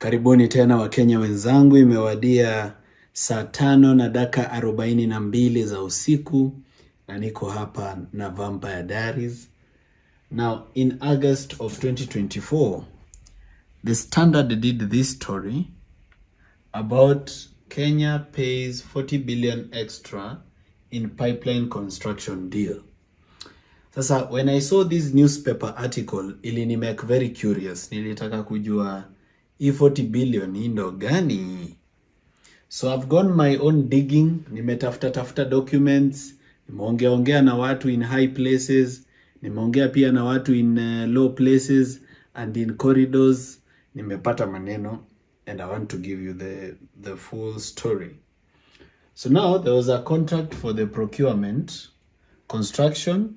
Karibuni tena Wakenya wenzangu, imewadia saa 5:42 za usiku na niko hapa na Vampire Diaries. Now, in August of 2024, The Standard did this story about Kenya pays 40 billion extra in pipeline construction deal. Sasa when I saw this newspaper article, ilini make very curious. Nilitaka kujua hii 40 billion hii ndo gani? So I've gone my own digging, nimetafuta tafuta documents, nimeongea ongea na watu in high places, nimeongea pia na watu in low places and in corridors, nimepata maneno and I want to give you the full story. So now there was a contract for the procurement, construction,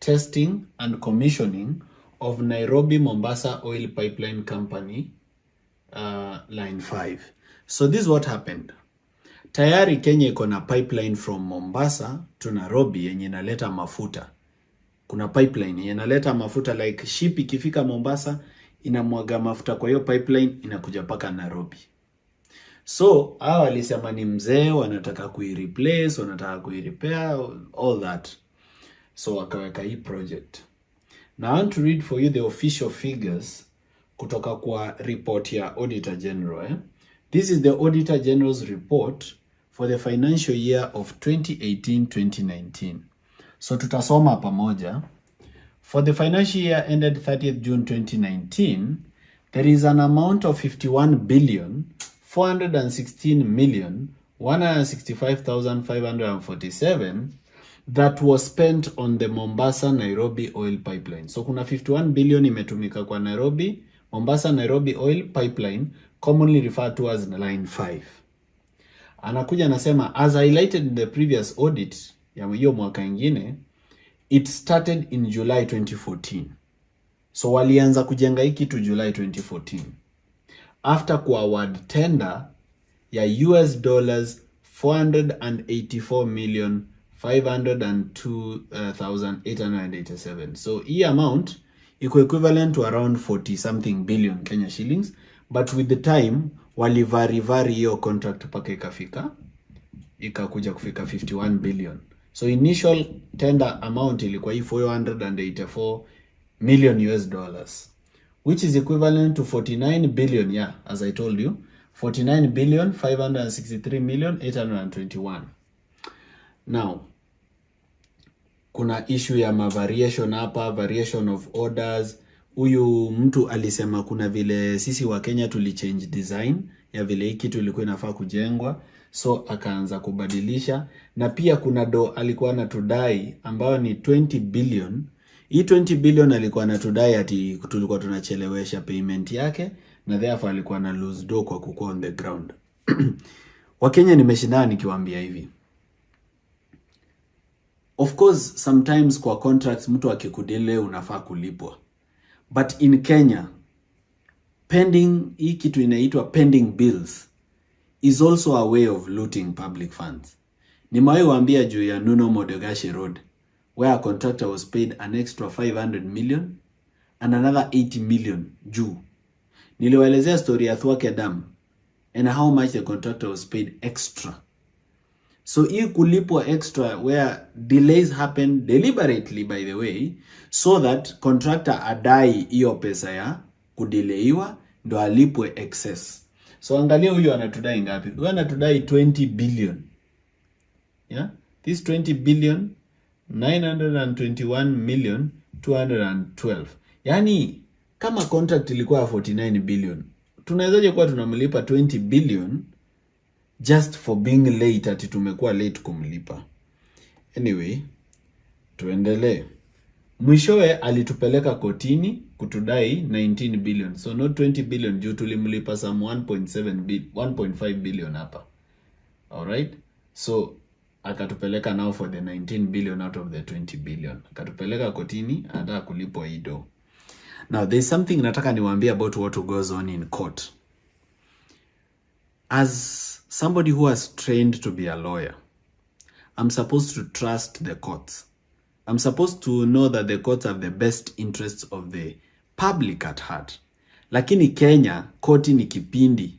testing and commissioning of Nairobi Mombasa Oil Pipeline Company, Line 5. So this is what happened. Tayari Kenya iko na pipeline from Mombasa to Nairobi yenye inaleta mafuta. Kuna pipeline yenye inaleta mafuta, like ship ikifika Mombasa inamwaga mafuta kwa hiyo pipeline, inakuja mpaka Nairobi. So hawa walisema ni mzee, wanataka kuireplace, wanataka kuirepair, all that. So wakaweka hii project. Now I want to read for you the official figures kutoka kwa report ya Auditor General. Eh? This is the Auditor General's report for the financial year of 2018-2019. So tutasoma pamoja. For the financial year ended 30th June 2019, there is an amount of 51 billion 416 million 165,547 that was spent on the Mombasa Nairobi oil pipeline. So kuna 51 billion imetumika kwa Nairobi Mombasa Nairobi oil pipeline, commonly referred to as Line 5. Anakuja anasema, as highlighted in the previous audit ya hiyo mwaka ingine, it started in July 2014. So walianza kujenga hii kitu July 2014 after ku award tender ya US dollars 484 million 502,887. So hii amount iko equivalent to around 40 something billion Kenya shillings, but with the time walivary vary hiyo contract mpaka ikafika, ikakuja kufika 51 billion. So initial tender amount ilikuwa hii 484 million US dollars, which is equivalent to 49 billion, yeah, as I told you, 49 billion 563 million 821. Now kuna issue ya mavariation hapa, variation of orders. Huyu mtu alisema kuna vile sisi wa Kenya tulichange design ya vile hii kitu ilikuwa inafaa kujengwa, so akaanza kubadilisha, na pia kuna do alikuwa anatudai ambayo ni 20 billion. Hii 20 billion alikuwa anatudai ati tulikuwa tunachelewesha payment yake, na therefore alikuwa na lose do kwa kukua on the ground. Wakenya, nimeshindana nikiwaambia hivi. Of course, sometimes kwa contracts mtu akikudelay unafaa kulipwa. But in Kenya, pending, hii kitu inaitwa pending bills is also a way of looting public funds. Nimewahi waambia juu ya Nuno Modogashe Road, where a contractor was paid an extra 500 million and another 80 million juu. Niliwaelezea story ya Thwake Dam and how much the contractor was paid extra. So hii kulipwa extra, where delays happen deliberately, by the way, so that contractor adai hiyo pesa ya kudelayiwa ndo alipwe excess. So angalia huyu anatudai ngapi? Huyu anatudai 20 billion. Yeah? This 20 billion 921 million 212. Yaani kama contract ilikuwa ya 49 billion, tunawezaje kuwa tunamlipa 20 billion just for being late, ati tumekuwa late kumlipa? Anyway, tuendelee. Mwishowe alitupeleka kotini kutudai 19 billion, so not 20 billion, juu tulimlipa some 1.7 1.5 billion hapa. Alright, so akatupeleka now for the 19 billion out of the 20 billion, akatupeleka kotini, anataka kulipwa hii do. Now there's something nataka niwaambie about what goes on in court. As somebody who has trained to be a lawyer, I'm supposed to trust the courts. I'm supposed to know that the courts have the best interests of the public at heart. Lakini Kenya, koti ni kipindi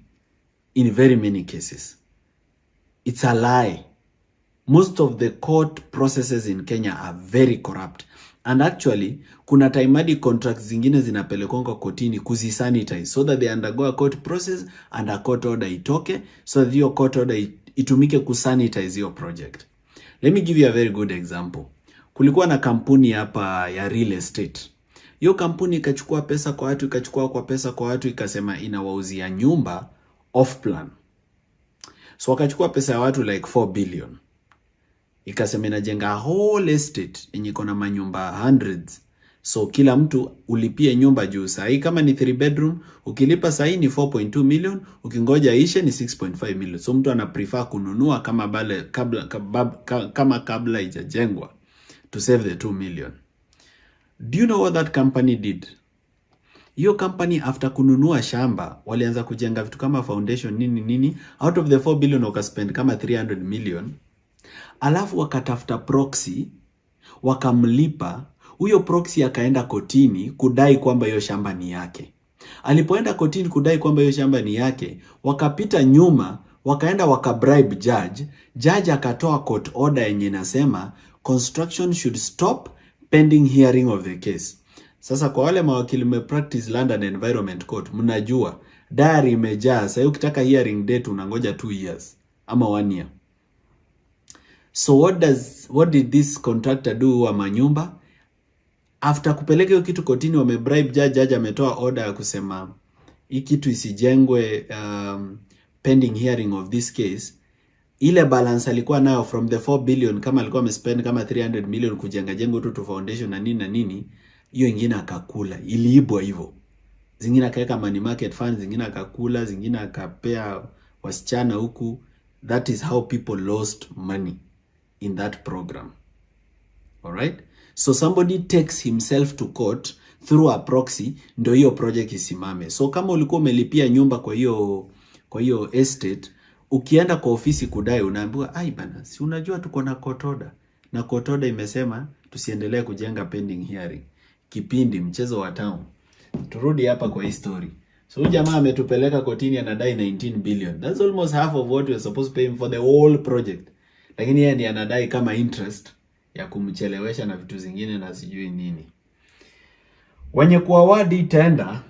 in very many cases. It's a lie. Most of the court processes in Kenya are very corrupt. And actually, kuna time hadi contracts zingine zinapelekwanga kotini kuzisanitize so that they undergo a court process and a court order itoke so that hiyo court order itumike kusanitize hiyo project. Let me give you a very good example. Kulikuwa na kampuni hapa ya real estate. Hiyo kampuni ikachukua pesa kwa watu, ikachukua kwa pesa kwa watu, ikasema inawauzia nyumba off plan. So wakachukua pesa ya watu like 4 billion, ikasema inajenga whole estate yenye iko na manyumba hundreds. So kila mtu ulipie nyumba juu sahii kama ni 3 bedroom ukilipa sahii ni 4.2 million, ukingoja ishe ni 6.5 million. So mtu ana prefer kununua kama bale, kabla, kabab, kama kabla ijajengwa to save the 2 million. Do you know what that company did? Hiyo company, after kununua shamba, walianza kujenga vitu kama foundation, nini nini. Out of the 4 billion wakaspend kama 300 million, alafu wakatafuta proxy, wakamlipa. Huyo proxy akaenda kotini kudai kwamba hiyo shamba ni yake. Alipoenda kotini kudai kwamba hiyo shamba ni yake, wakapita nyuma, wakaenda wakabribe judge. Judge akatoa court order yenye inasema construction should stop pending hearing of the case. Sasa kwa wale mawakili mme practice Land and Environment Court, mnajua diary imejaa. Sasa ukitaka hearing date unangoja 2 years ama 1 year. So what did this contractor do wa manyumba? After kupeleka hiyo kitu kotini, wamebribe judge, judge ametoa order ya kusema hii kitu isijengwe pending hearing of this case. Ile balance alikuwa nayo from the 4 billion, kama alikuwa amespend kama 300 million kujenga jengo tu foundation na nini na nini, hiyo ingine akakula, iliibwa hivyo. Zingine akaweka money market fund, zingine akakula, zingine akapea wasichana huku. That is how people lost money in that program. All right? So somebody takes himself to court through a proxy ndio hiyo project isimame. So kama ulikuwa umelipia nyumba kwa hiyo estate, ukienda kwa ofisi kudai unaambiwa, "Ai bana, si unajua tuko na court order, na court order imesema tusiendelee kujenga pending hearing." Kipindi mchezo wa town. Turudi hapa kwa hii story. So huyu jamaa ametupeleka kotini, anadai 19 billion. That's almost half of what we are supposed to pay him for the whole project. Lakini yeye ndiye anadai kama interest ya kumchelewesha na vitu zingine na sijui nini. Wenye kuaward hii tender,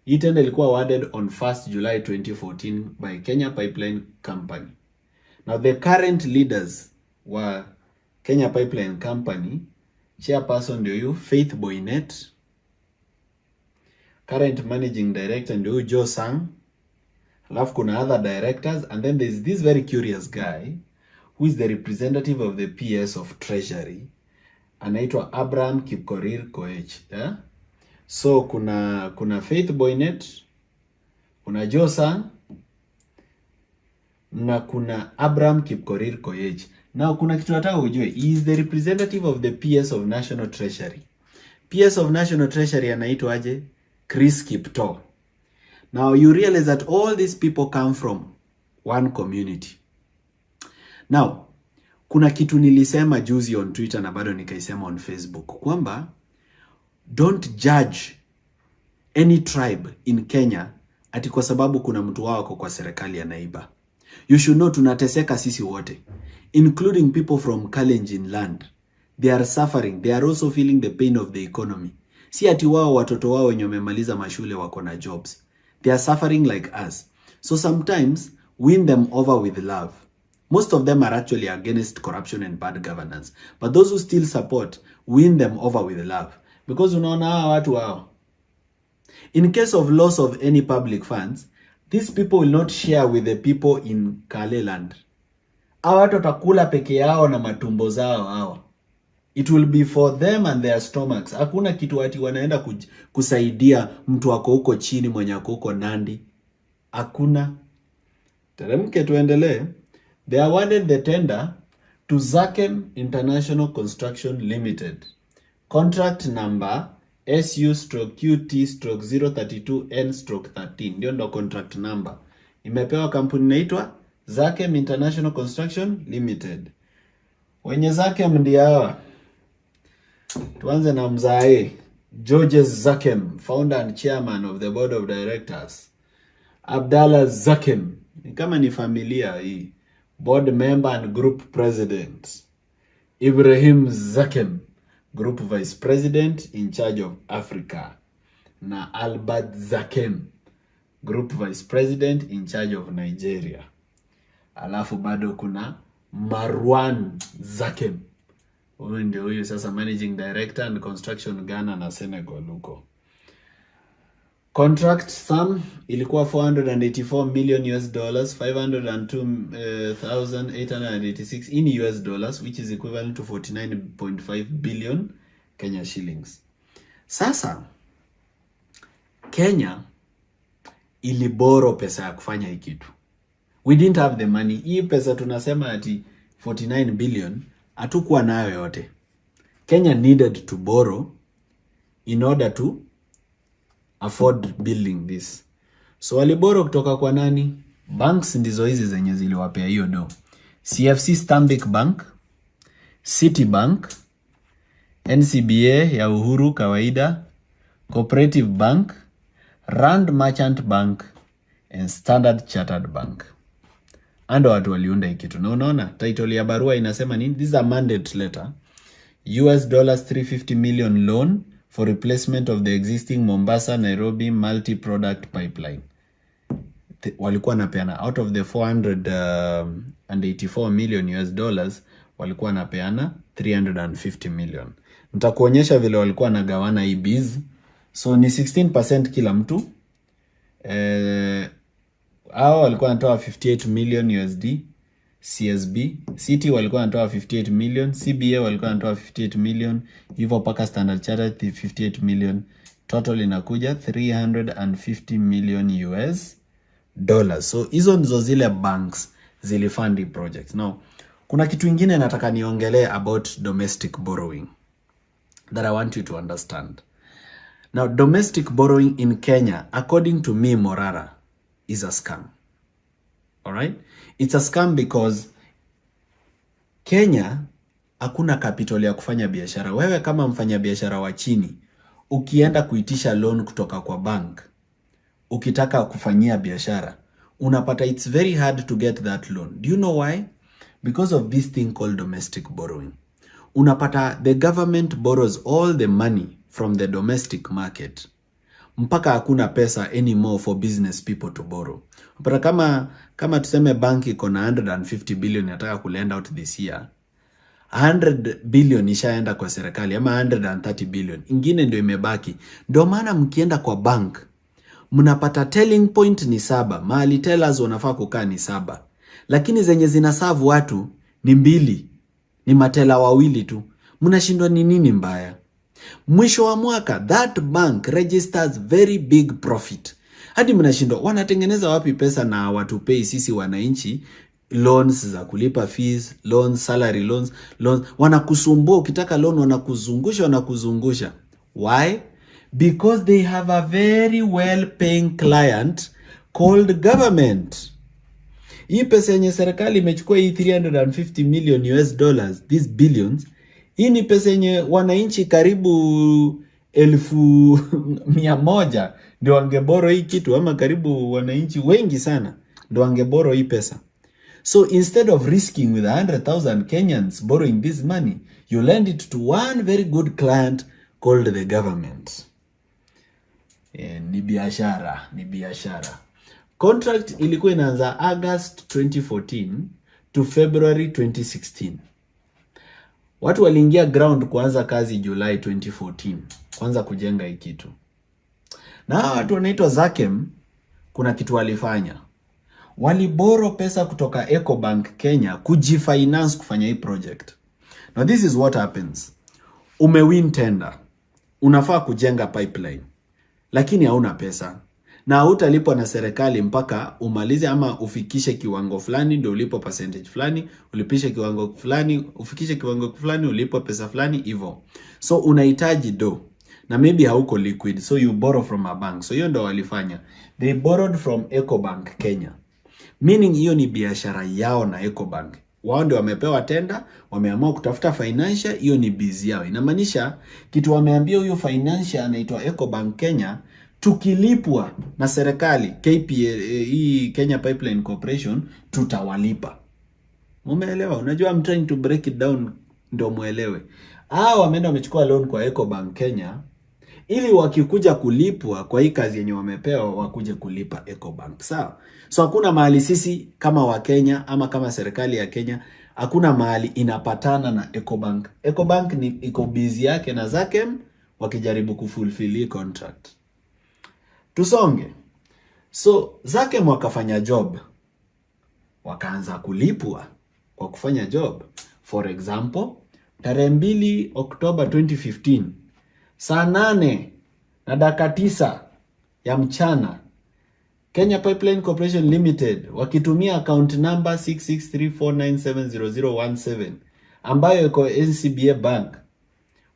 hii tender ilikuwa awarded on 1st July 2014 by Kenya Pipeline Company. Now the current leaders wa Kenya Pipeline Company, chairperson ndio huyu Faith Boinnet, current managing director ndio huyu Joe Sang, alafu kuna other directors, and then there's this very curious guy who is the representative of the PS of Treasury, anaitwa Abraham Kipkorir Koech, yeah? So kuna Faith Boinnet, kuna Joe Sang na kuna Abraham Kipkorir Koech. Now kuna kitu nataka ujue, he is the representative of the PS of National Treasury. PS of National Treasury anaitwa aje? Chris Kiptoo. Now you realize that all these people come from one community. Now kuna kitu nilisema juzi on Twitter na bado nikaisema on Facebook kwamba don't judge any tribe in Kenya ati kwa sababu kuna mtu wao ako kwa serikali anaiba. You should know tunateseka sisi wote, including people from Kalenjin land. They are suffering, they are also feeling the pain of the economy. Si ati wao watoto wao wenye wamemaliza mashule wako na jobs. They are suffering like us. So sometimes win them over with love. Most of them are actually against corruption and bad governance. But those who still support, win them over with love. Because unaona hawa watu wao, in case of loss of any public funds, these people will not share with the people in Kaleland. Hawa watu watakula peke yao na matumbo zao hawa. It will be for them and their stomachs. Hakuna kitu ati wanaenda kusaidia mtu ako huko chini, mwenye ako huko Nandi. Hakuna. Teremke tuendelee. They awarded the tender to Zakhem International Construction Limited. Contract number SU/QT/032N/13 ndio ndo contract number. Imepewa kampuni inaitwa Zakhem International Construction Limited. Wenye Zakhem ndio hawa. Tuanze na mzae. Georges Zakhem, founder and chairman of the board of directors. Abdallah Zakhem, ni kama ni familia hii, board member and group president. Ibrahim Zakhem, group vice president in charge of Africa. Na Albert Zakhem, group vice president in charge of Nigeria. Alafu bado kuna Marwan Zakhem, huyu ndio huyu sasa managing director and construction Ghana na Senegal huko. Contract sum ilikuwa 484 million US dollars, 502,886 in US dollars, which is equivalent to 49.5 billion Kenya shillings. Sasa Kenya iliborrow pesa ya kufanya hii kitu. We didn't have the money. Hii pesa tunasema ati 49 billion hatukuwa nayo yote. Kenya needed to borrow in order to afford building this. So waliborrow kutoka kwa nani? Banks ndizo hizi zenye ziliwapea hiyo do. CFC Stanbic Bank, Citibank, NCBA ya Uhuru kawaida, Cooperative Bank, Rand Merchant Bank and Standard Chartered Bank. Ando watu waliunda hii kitu. Na unaona title ya barua inasema nini? This is a mandate letter. US dollars 350 million loan for replacement of the existing Mombasa Nairobi multi-product pipeline. Walikuwa wanapeana out of the 484 million US dollars, walikuwa wanapeana 350 million. Nitakuonyesha vile walikuwa wanagawana hii biz. So ni 16% kila mtu. Hao walikuwa wanatoa 58 million USD CSB, Citi walikuwa wanatoa 58 million, CBA walikuwa wanatoa 58 million, hivyo mpaka Standard Chartered 58 million. Total inakuja 350 million US dollars. So hizo ndizo zile banks zilifund hii project. Now, kuna kitu ingine nataka niongelee about domestic borrowing that I want you to understand. Now, domestic borrowing in Kenya, according to me, Morara, is a scam. All right? It's a scam because Kenya hakuna capital ya kufanya biashara. Wewe kama mfanyabiashara wa chini, ukienda kuitisha loan kutoka kwa bank, ukitaka kufanyia biashara, unapata it's very hard to get that loan. Do you know why? Because of this thing called domestic borrowing. Unapata the government borrows all the money from the domestic market mpaka hakuna pesa anymore for business people to borrow. Unapata kama tuseme bank iko na 150 billion inataka kulend out this year, 100 billion ishaenda kwa serikali ama 130 billion, ingine ndio imebaki. Ndio maana mkienda kwa bank mnapata telling point ni saba, mahali tellers wanafaa kukaa ni saba, lakini zenye zinaserve watu ni mbili, ni mateller wawili tu. Mnashindwa ni nini mbaya? Mwisho wa mwaka that bank registers very big profit, hadi mnashindwa wanatengeneza wapi pesa na watupei sisi wananchi loans za kulipa fees, loans, salary loans, loans. Wanakusumbua ukitaka loan, wanakuzungusha wanakuzungusha. Why? Because they have a very well paying client called government. Hii pesa yenye serikali imechukua hii 350 million US dollars, these billions, hii ni pesa yenye wananchi karibu 100,000 ndio wangeborrow hii kitu, ama karibu wananchi wengi sana ndio wangeborrow hii pesa. So instead of risking with 100,000 Kenyans borrowing this money, you lend it to one very good client called the government. Ni biashara, ni biashara. Contract ilikuwa inaanza August 2014 to February 2016. Watu waliingia ground kuanza kazi July 2014, kuanza kujenga hii kitu. Na hawa watu wanaitwa Zakhem, kuna kitu walifanya. Waliborrow pesa kutoka Ecobank Kenya kujifinance kufanya hii project. Now this is what happens. Umewin tender. Unafaa kujenga pipeline, lakini hauna pesa na hautalipwa na serikali mpaka umalize ama ufikishe kiwango fulani, ndio ulipo percentage fulani, ulipishe kiwango fulani, ufikishe kiwango fulani, ulipo pesa fulani hivyo. So unahitaji do na maybe hauko liquid, so you borrow from a bank. So hiyo ndo walifanya, they borrowed from Ecobank Kenya, meaning hiyo ni biashara yao na Ecobank. Wao ndio wamepewa tenda, wameamua kutafuta financier, hiyo ni biz yao. Inamaanisha kitu wameambia huyo financier anaitwa Ecobank Kenya, tukilipwa na serikali KPA, hii Kenya Pipeline Corporation, tutawalipa. Mumeelewa? Unajua, I'm trying to break it down ndio muelewe. Hao wameenda wamechukua loan kwa Ecobank Kenya ili wakikuja kulipwa kwa hii kazi yenye wamepewa wakuje kulipa Ecobank. Sawa? So hakuna mahali sisi kama Wakenya ama kama serikali ya Kenya, hakuna mahali inapatana na Ecobank. Ecobank ni iko busy yake na Zakem wakijaribu kufulfill hii contract. Tusonge. So Zakem wakafanya job, wakaanza kulipwa kwa kufanya job. For example, tarehe 2 Oktoba 2015 saa 8:09 ya mchana, Kenya Pipeline Corporation Limited wakitumia account number 6634970017 ambayo iko NCBA Bank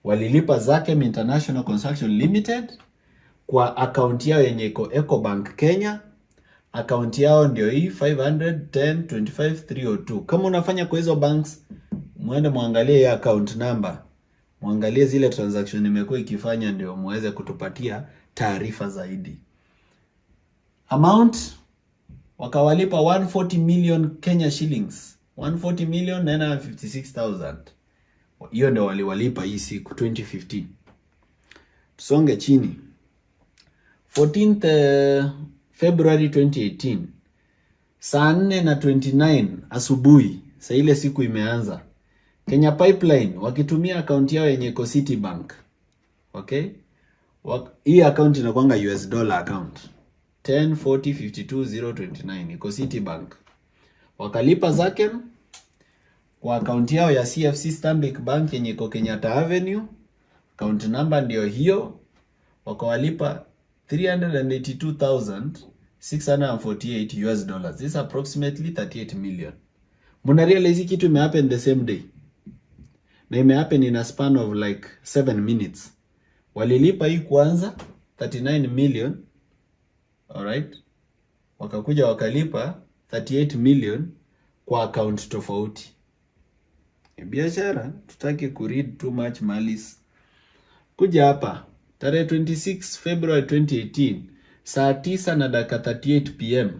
walilipa Zakem International Construction Limited kwa akaunti yao yenye iko Ecobank Kenya. Akaunti yao ndio hii 510 25 302. Kama unafanya kwa hizo banks, muende muangalie hii account number, muangalie zile transaction imekuwa ikifanya, ndio muweze kutupatia taarifa zaidi. Amount wakawalipa 140 million Kenya shillings, 140 million 956,000. Hiyo ndio waliwalipa hii siku 2015. Tusonge chini. 14th February 2018 saa 4 na 29 asubuhi, saa ile siku imeanza, Kenya Pipeline wakitumia akaunti yao yenye iko Citibank. Okay? Hii account inakuanga US dollar account 10 40 52 029 iko Citibank. Wakalipa Zakem kwa akaunti yao ya CFC Stanbic Bank yenye iko Kenyatta Avenue. Account number ndio hiyo. Wakawalipa 382,648 US dollars. This is approximately 38 million. Muna realize hii kitu imehappen the same day na imehappen in a span of like 7 minutes. Walilipa hii kwanza 39 million, alright, wakakuja wakalipa 38 million kwa account tofauti. Biashara, tutaki kuread too much malice. Kuja hapa tarehe 26 February 2018 saa 9 na dakika 38 PM,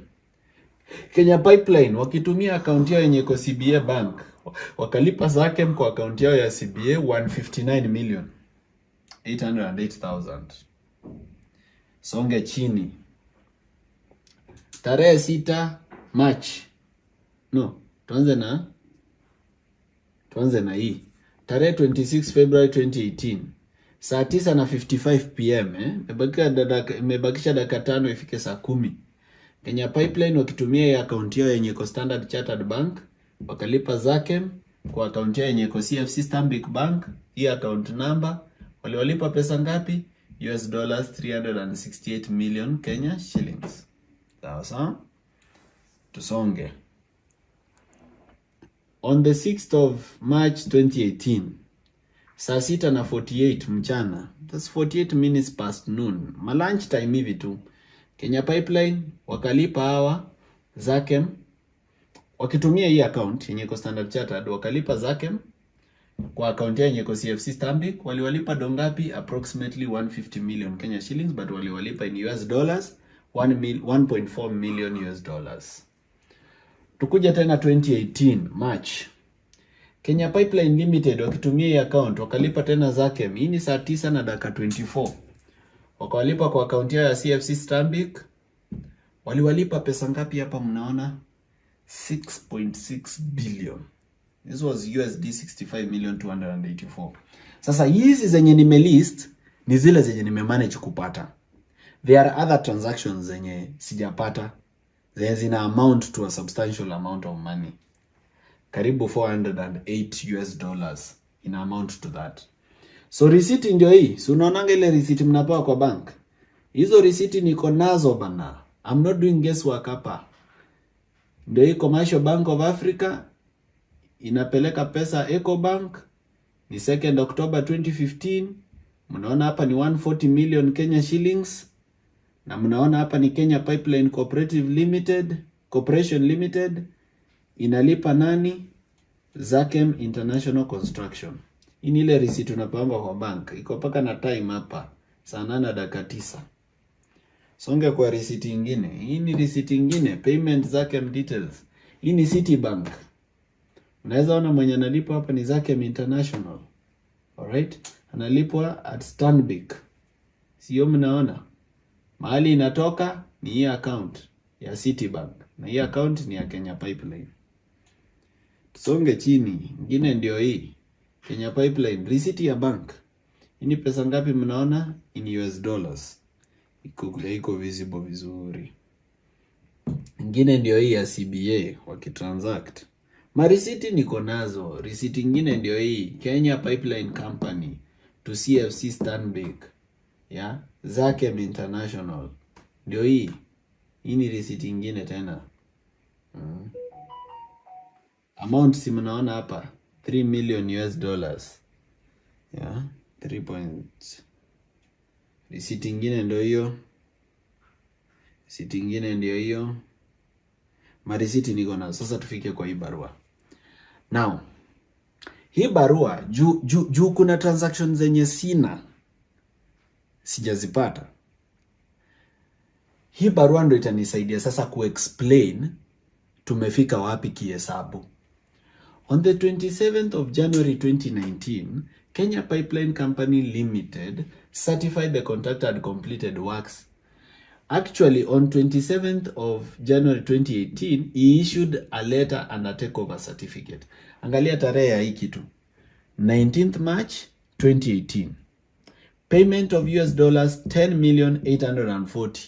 Kenya Pipeline wakitumia akaunti yao yenye iko CBA Bank wakalipa Zakem kwa akaunti yao ya CBA 159 million 808,000. Songe chini, tarehe 6 March, no, tuanze na hii tarehe 26 February 2018 saa 9 na 55 PM, eh, imebakisha dakika 5 ifike saa 10. Kenya Pipeline wakitumia hii akaunti yao yenye iko Standard Chartered Bank wakalipa Zakem kwa akaunti yao yenye iko CFC Stanbic Bank, hii account number waliwalipa pesa ngapi? US dollars 368 million Kenya shillings. Sawa sawa, tusonge. On the 6th of March 2018 saa 6 na 48 mchana, that's 48 minutes past noon, ma lunch time hivi tu, Kenya Pipeline wakalipa hawa Zakem wakitumia hii account yenye iko Standard Chartered, wakalipa Zakem kwa account yenye iko CFC Stanbic. Waliwalipa dongapi? Approximately 150 million Kenya shillings, but waliwalipa in US dollars 1.4 million US dollars. Tukuja tena 2018 March, Kenya Pipeline Limited wakitumia hii account wakalipa tena Zakem. Hii ni saa 9 na dakika 24. Wakawalipa kwa account yao ya CFC Stanbic. Waliwalipa pesa ngapi hapa mnaona? 6.6 billion. This was USD 65 million 284. Sasa hizi zenye nimelist ni zile zenye nimemanage kupata. There are other transactions zenye sijapata, zenye zina amount to a substantial amount of money. Karibu 408 US dollars in amount to that. So receipt ndio hii. Si unaonanga ile receipt mnapewa kwa bank? Hizo receipt niko nazo bana. I'm not doing guesswork hapa. Ndio hii Commercial Bank of Africa inapeleka pesa Ecobank ni 2nd October 2015. Mnaona hapa ni 140 million Kenya shillings, na mnaona hapa ni Kenya Pipeline Cooperative Limited, Corporation Limited inalipa nani? Zakem International Construction. Hii ni ile receipt unapangwa kwa bank. Iko paka na time hapa. Saa 8:09. Songe kwa receipt ingine. Hii ni receipt ingine, payment Zakem details. Hii ni Citibank. Unaweza ona mwenye analipwa hapa ni Zakem International. Alright? Analipwa at Stanbic. Sio mnaona? Mahali inatoka ni hii account ya Citibank na hii account ni ya Kenya Pipeline. Tusonge chini, ingine ndio hii Kenya Pipeline receipt ya bank. Hii ni pesa ngapi mnaona? In US dollars. Iko visible vizuri. Ingine ndio hii ya CBA wakitransact. Marisiti niko nazo. Receipt ingine ndio hii Kenya Pipeline Company to CFC Stanbic. Ya Zakem International. Ndio hii. Hii ni receipt ingine tena. Amount si mnaona hapa 3 million US dollars. Yeah, 3 point. Receipt ingine ndio hiyo. Receipt ingine ndio hiyo. Marisiti niko nazo. Sasa tufike kwa hii barua. Now, hii barua juu kuna transaction zenye sina sijazipata. Hii barua ndo itanisaidia sasa kuexplain tumefika wapi kihesabu. On the 27th of January 2019, Kenya Pipeline Company Limited certified the contractor had completed works. Actually, on 27th of January 2018, he issued a letter and a takeover certificate. Angalia tarehe ya hii kitu. 19th March 2018. Payment of US dollars 10 million 840.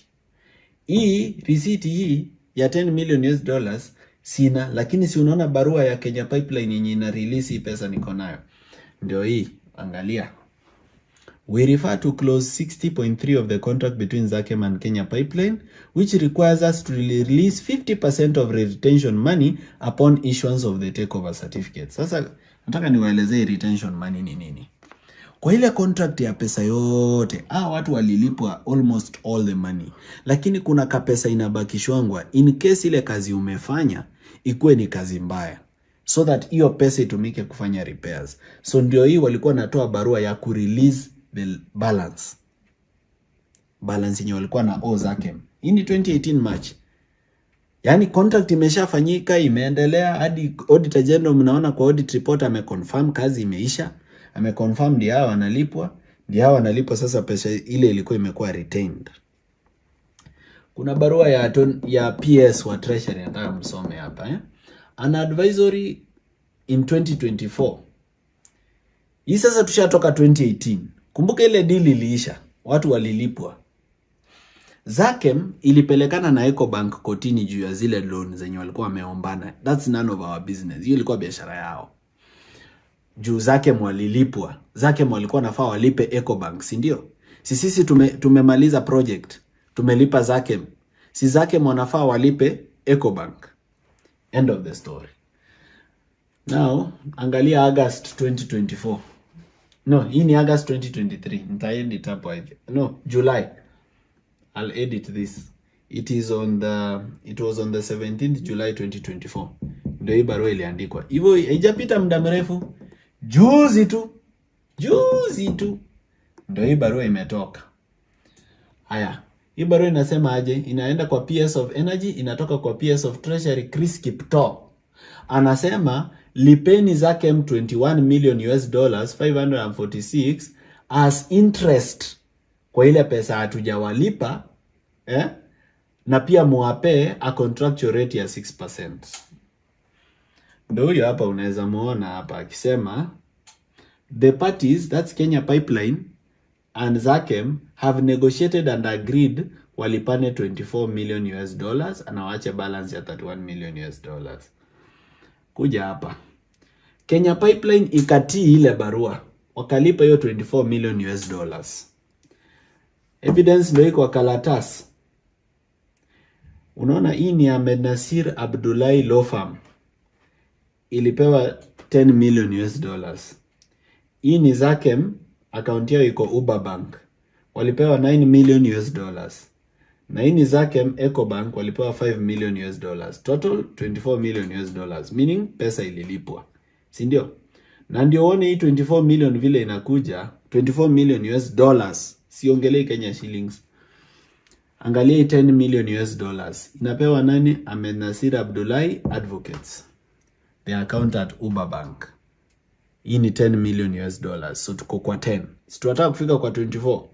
Hii receipt hii ya 10 million US dollars sina, lakini si unaona barua ya Kenya Pipeline yenye ina release hii pesa niko nayo. Ndio hii, angalia. We refer to clause 60.3 of the contract between Zakem and Kenya Pipeline, which requires us to release 50% of retention money upon issuance of the takeover certificate. Sasa nataka niwaelezee retention money ni nini. Kwa ile contract ya pesa yote, watu walilipwa almost all the money, lakini kuna kapesa inabakishwangwa in case ile kazi umefanya ikuwe ni kazi mbaya, so that hiyo pesa itumike kufanya repairs. So ndio hii walikuwa natoa barua ya kurelease the balance yenye walikuwa na owe Zakem. Hii ni 2018 March. Yaani contract imeshafanyika, imeendelea hadi Auditor General, mnaona kwa audit report ameconfirm kazi imeisha, ameconfirm ndio hao wanalipwa, ndio hao wanalipwa. Sasa pesa ile ilikuwa imekuwa retained. Kuna barua ya PS wa Treasury nataka msome hapa eh? An advisory in 2024. Hii sasa tushatoka 2018. Kumbuka ile deal iliisha, watu walilipwa. Zakem ilipelekana na Ecobank kotini juu ya zile loan zenye walikuwa wameombana. That's none of our business. Hiyo ilikuwa biashara yao. Juu Zakem walilipwa. Zakem walikuwa nafaa walipe Ecobank, si ndio? Si sisi tumemaliza project, tumelipa Zakem. Si Zakem wanafaa walipe Ecobank. End of the story. Now, angalia August 2024. No, hii ni August 2023. Nitaedit hapo hivi. No, July. I'll edit this. It was on the 17th July 2024. Ndio hii barua iliandikwa. Hivyo haijapita muda mrefu. Juzi tu. Juzi tu. Ndio hii barua imetoka. Haya. Hii barua inasema aje? Inaenda kwa PS of Energy, inatoka kwa PS of Treasury Chris Kiptoo. Anasema lipeni Zakem 21 million US dollars 546 as interest kwa ile pesa hatujawalipa eh? Na pia muwape a contractual rate ya 6%. Ndio huyo hapa unaweza muona hapa akisema the parties, that's Kenya Pipeline and Zakem, have negotiated and agreed walipane 24 million US dollars na waache balance ya 31 million US dollars. Kuja hapa Kenya Pipeline ikatii ile barua wakalipa hiyo 24 million US dollars. Evidence ndio iko kwa karatasi. Unaona, hii ni Ahmed Nasir Abdullahi Law Firm ilipewa 10 million US dollars. Hii ni Zakem, akaunti yao iko Uber Bank, walipewa 9 million US dollars. Na hii ni Zakem Ecobank walipewa 5 million US dollars. Total 24 million US dollars, meaning pesa ililipwa. Si ndio? Na ndio uone hii 24 million vile inakuja, 24 million US dollars, siongelei Kenya shillings. Angalia hii 10 million US dollars inapewa nani? Ahmed Nasir Abdullahi Advocates, the account at Uber Bank. Hii ni 10 million US dollars, so tuko kwa 10. Si tunataka kufika kwa 24?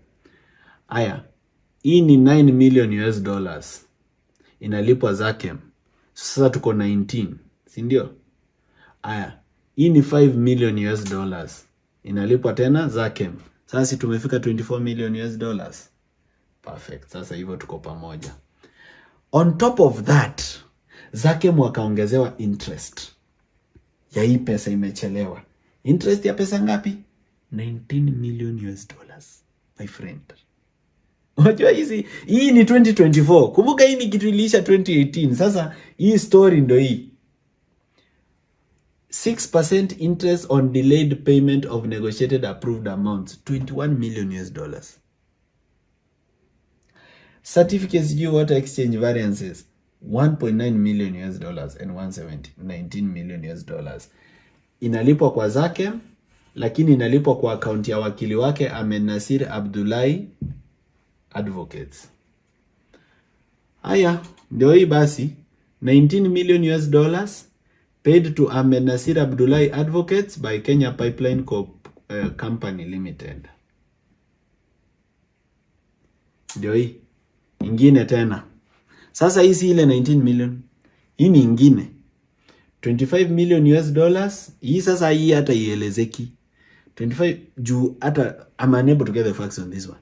Aya, hii ni 9 million US dollars inalipwa Zakem. Sasa tuko 19, si ndio? Aya, hii ni 5 million US dollars inalipwa tena Zakem. Sasa si tumefika 24 million US dollars? Perfect. Sasa hivyo tuko pamoja. On top of that, Zakem wakaongezewa interest ya hii pesa imechelewa. Interest ya pesa ngapi? 19 million US dollars, my friend. Unajua hizi, hii ni 2024. Kumbuka hii ni kitu iliisha 2018. Sasa hii story ndo hii. 6% interest on delayed payment of negotiated approved amounts, 21 million US dollars. Certificates due water exchange variances, 1.9 million US dollars and 170 19 million US dollars. Inalipwa kwa Zakem, lakini inalipwa kwa akaunti ya wakili wake Ahmed Nasir Abdullahi Advocates. Haya, ndio hii basi, 19 million US dollars paid to Ahmed Nasir Abdullahi Advocates by Kenya Pipeline Company Limited. Ndio hii ingine tena. Sasa hii si ile 19 million, hii ni ingine 25 million US dollars. Hii sasa, hii hata ielezeki 25 juu hata I'm unable to get the facts on this one.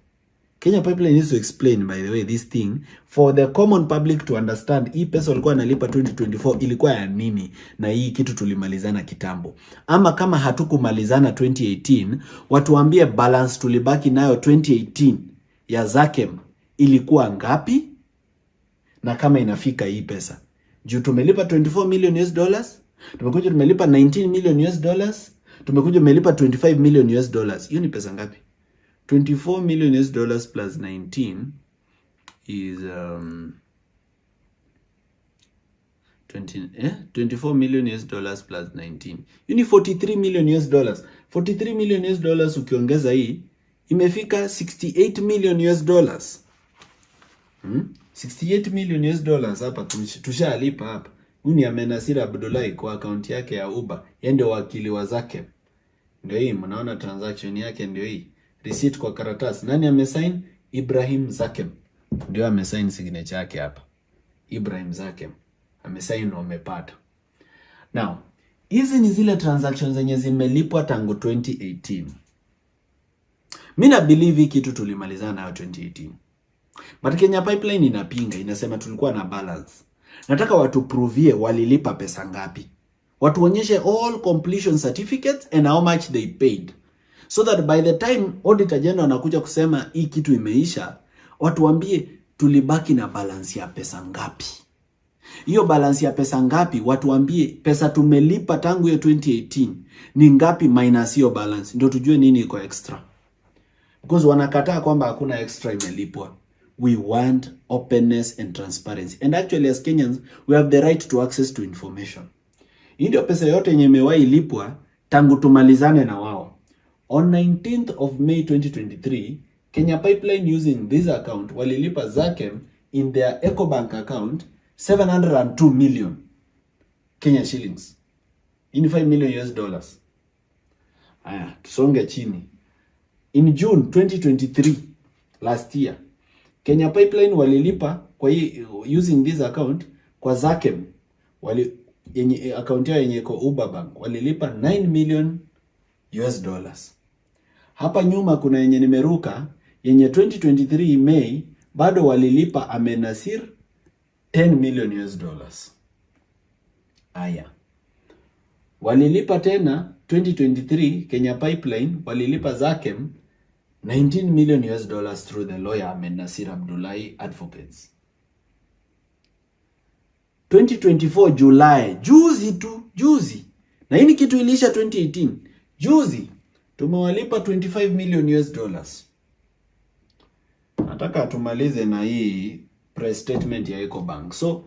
Kenya Pipeline needs to explain, by the way, this thing for the common public to understand. Hii pesa walikuwa wanalipa 2024 ilikuwa ya nini, na hii kitu tulimalizana kitambo, ama kama hatukumalizana 2018, watuambie balance tulibaki nayo 2018 ya Zakem ilikuwa ngapi, na kama inafika hii pesa juu tumelipa 24 million US dollars, tumekuja tumelipa 19 million US dollars, tumekuja tumelipa 25 million US dollars. Hiyo ni pesa ngapi? 24 million US dollars plus 19 is 20, 24 million US dollars plus 19, hiyo ni 43 million US dollars. 43 million US dollars ukiongeza hii imefika 68 million US dollars. 68 million US dollars hapa tushalipa hapa. Huyu ni Ahmed Nasir Abdullahi kwa akaunti yake ya Uber. Yeye ndio wakili wa Zakem. Ndio hii mnaona transaction yake ndio hii. Receipt kwa karatasi. Nani amesign? Ibrahim Zakem. Ndio amesign signature yake hapa. Ibrahim Zakem. Amesign, wamepata. Now, hizi ni zile transactions zenye zimelipwa tangu 2018. Mimi na believe hii kitu tulimalizana nayo 2018. But Kenya Pipeline inapinga, inasema tulikuwa na balance. Nataka watu provie walilipa pesa ngapi. Watuonyeshe all completion certificates and how much they paid. So that by the time Auditor General anakuja kusema hii kitu imeisha, watuambie tulibaki na balance ya pesa ngapi. Hiyo balance ya pesa ngapi, watuambie pesa tumelipa tangu hiyo 2018 ni ngapi minus hiyo balance, ndio tujue nini iko extra. Because wanakataa kwamba hakuna extra imelipwa. We want openness and transparency. And actually, as Kenyans, we have the right to access to information. Hii ndio pesa yote yenye imewahi lipwa tangu tumalizane na wao. On 19th of May 2023, Kenya Pipeline, using this account, walilipa Zakem in their Ecobank account 702 million Kenya shillings. In 5 million US dollars. Aya, tusonge chini. In June 2023, last year, Kenya Pipeline walilipa kwa hii, using this account, kwa Zakem, wali yenye account yao yenye iko Uber Bank, walilipa 9 million US dollars. Hapa nyuma kuna yenye nimeruka, yenye 2023 May bado walilipa Ahmed Nasir 10 million US dollars. Aya. Walilipa tena 2023, Kenya Pipeline walilipa Zakem 19 million US dollars through the lawyer Ahmed Nasir Abdullahi Advocates. 2024 July, juzi tu, juzi. Na hii ni kitu iliisha 2018. Juzi tumewalipa 25 million US dollars. Nataka tumalize na hii press statement ya Ecobank. So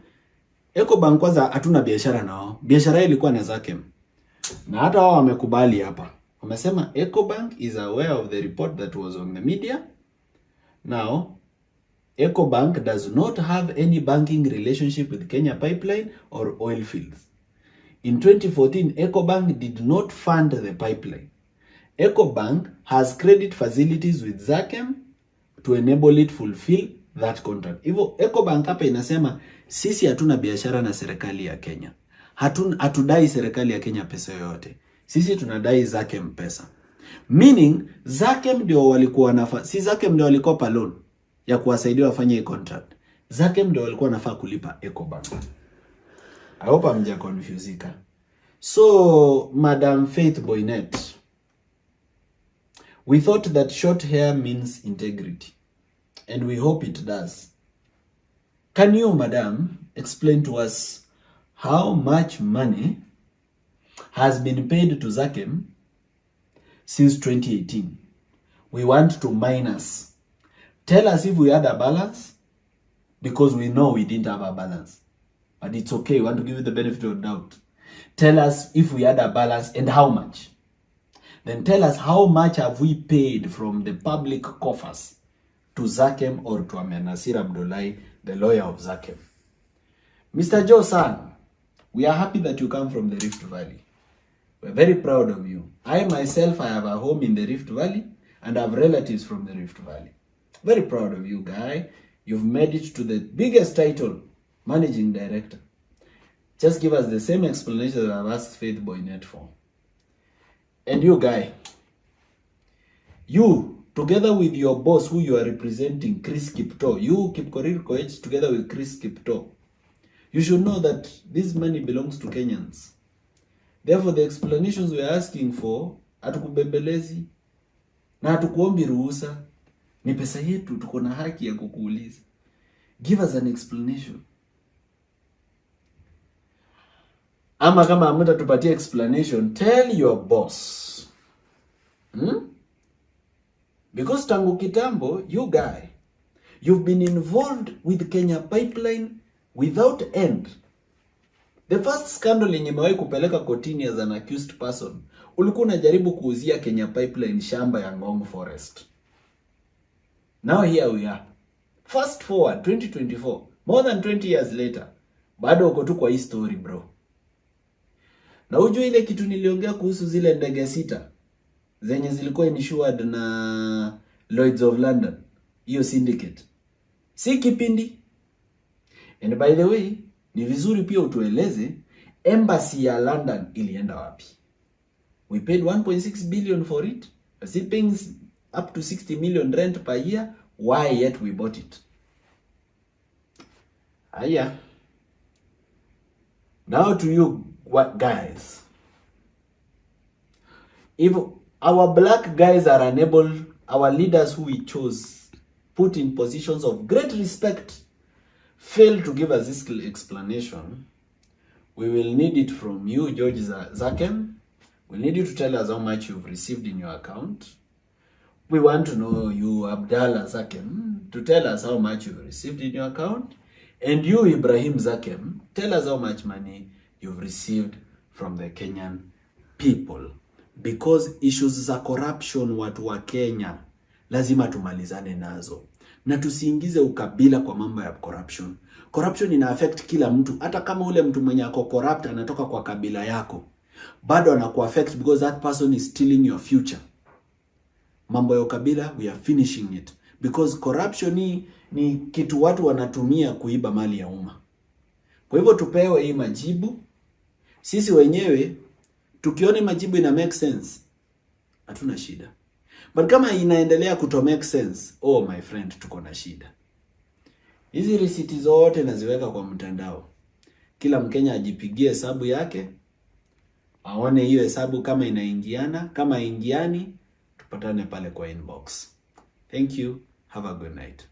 Ecobank, kwanza hatuna biashara nao. Biashara ilikuwa na Zakem. Na hata wao wamekubali hapa. Wamesema Ecobank is aware of the report that was on the media. Now, Ecobank does not have any banking relationship with Kenya Pipeline or oil fields. In 2014, Ecobank did not fund the pipeline. Ecobank has credit facilities with Zakhem to enable it fulfill that contract. Hivyo Ecobank hapa inasema sisi hatuna biashara na serikali ya Kenya. Hatudai serikali ya Kenya pesa yoyote. Sisi tunadai Zakhem pesa. Meaning Zakhem ndio walikuwa wanafaa, si Zakhem ndio walikopa loan ya kuwasaidia wafanye hii contract. Zakhem ndio walikuwa wanafaa kulipa Ecobank. I hope hamja confusika. So, Madam Faith Boinnet, we thought that short hair means integrity, and we hope it does. Can you, madam, explain to us how much money has been paid to Zakhem since 2018? We want to minus. Tell us if we had a balance, because we know we didn't have a balance. But it's okay, we want to give you the benefit of doubt. Tell us if we had a balance and how much. Then tell us how much have we paid from the public coffers to Zakhem or to Ahmednasir Abdullahi, the lawyer of Zakhem. Mr. Joe San, we are happy that you come from the Rift Valley. We're very proud of you. I myself, I have a home in the Rift Valley and I have relatives from the Rift Valley. Very proud of you, guy. You've made it to the biggest title, managing director. Just give us the same explanation that I've asked Faith Boinnet for. And you, guy, you, together with your boss who you are representing, Chris Kiptoo, you, Kipkorir Koech, together with Chris Kiptoo, you should know that this money belongs to Kenyans. Therefore, the explanations we are asking for, hatukubembelezi na hatukuombi ruhusa. Ni pesa yetu, tuko na haki ya kukuuliza. Give us an explanation. Ama kama hamtatupatia explanation, tell your boss. Because tangu kitambo, you guy, you've been involved with Kenya Pipeline without end. The first scandal yenye imewahi kupeleka kotini as an accused person, ulikuwa unajaribu kuuzia Kenya Pipeline shamba ya Ngong Forest. Now here we are. Fast forward 2024, more than 20 years later, bado uko tu kwa hii story, bro. Na ujue ile kitu niliongea kuhusu zile ndege sita zenye zilikuwa insured na Lloyds of London, hiyo syndicate, si kipindi. And by the way, ni vizuri pia utueleze embassy ya London ilienda wapi? We paid 1.6 billion for it. We're still paying up to 60 million rent per year. Why yet we bought it? Aya. Now to you, what guys? If our black guys are unable, our leaders who we chose, put in positions of great respect, fail to give us this explanation, we will need it from you, George Zakhem. We need you to tell us how much you've received in your account. We want to know you, Abdallah Zakhem, to tell us how much you've received in your account. And you, Ibrahim Zakhem, tell us how much money you've received from the Kenyan people. Because issues za corruption, watu wa Kenya, lazima tumalizane nazo na tusiingize ukabila kwa mambo ya corruption. Corruption ina affect kila mtu, hata kama ule mtu mwenye ako corrupt anatoka kwa kabila yako, bado anaku affect because that person is stealing your future. Mambo ya ukabila, we are finishing it because corruption hii ni kitu watu wanatumia kuiba mali ya umma. Kwa hivyo tupewe hii majibu sisi wenyewe, tukione majibu ina make sense, hatuna shida, but kama inaendelea kuto make sense, oh my friend, tuko na shida. Hizi risiti zote naziweka kwa mtandao, kila Mkenya ajipigie hesabu yake, aone hiyo hesabu kama inaingiana. Kama ingiani, tupatane pale kwa inbox. Thank you, have a good night.